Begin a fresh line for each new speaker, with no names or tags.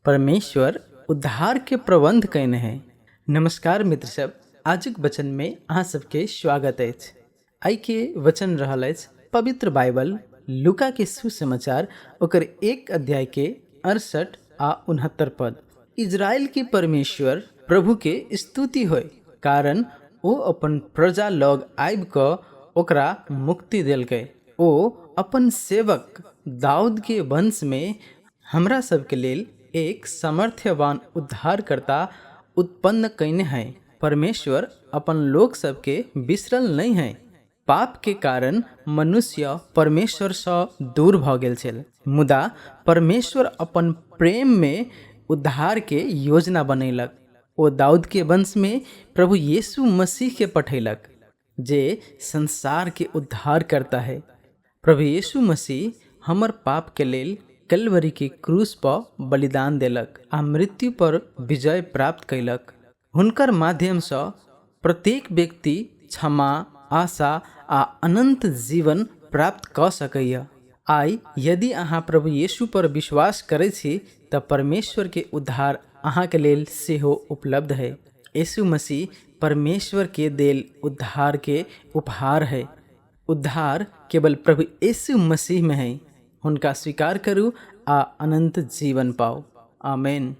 परमेश्वर उद्धार के प्रबंध कयने है। नमस्कार मित्र सब, आजुक वचन में अहाँ सबके स्वागत अछि। आइ के वचन रहल अछि पवित्र बाइबल लुका के सुसमाचार ओकर 1 अध्याय के 68 आ 69 पद। इजराइल के परमेश्वर प्रभु के स्तुति होय, कारण ओ अपन प्रजा लग आबि कऽ ओकरा मुक्ति देलकै। ओ अपन सेवक दाऊद के वंश में हमरा सबके लेल एक सामर्थ्यवान उद्धारकर्ता उत्पन्न कयने है। परमेश्वर अपन लोक सबके बिसरल नहि है। पाप के कारण मनुष्य परमेश्वर सँ दूर भऽ गेल छल, मुदा परमेश्वर अपन प्रेम में उद्धार के योजना बनैलक। ओ दाऊद के वंश में प्रभु यीशु मसीह के पठैलक, जे संसार के उद्धार करता है। प्रभु यीशु मसीह हमर पाप के लेल कलवरी के क्रूस पर बलिदान देलक आ मृत्यु पर विजय प्राप्त कैलक। हुनकर माध्यमसँ प्रत्येक व्यक्ति क्षमा, आशा आ अनंत जीवन प्राप्त कऽ सकैए। आइ यदि अहाँ प्रभु यीशु पर विश्वास करै छी तऽ परमेश्वर के उद्धार अहाँके लेल सेहो उपलब्ध है। यीशु मसीह परमेश्वर के देल उद्धार के उपहार है। उद्धार केवल प्रभु यीशु मसीह में है। हुनका स्वीकार करू आ अनंत जीवन पाओ। आमेन।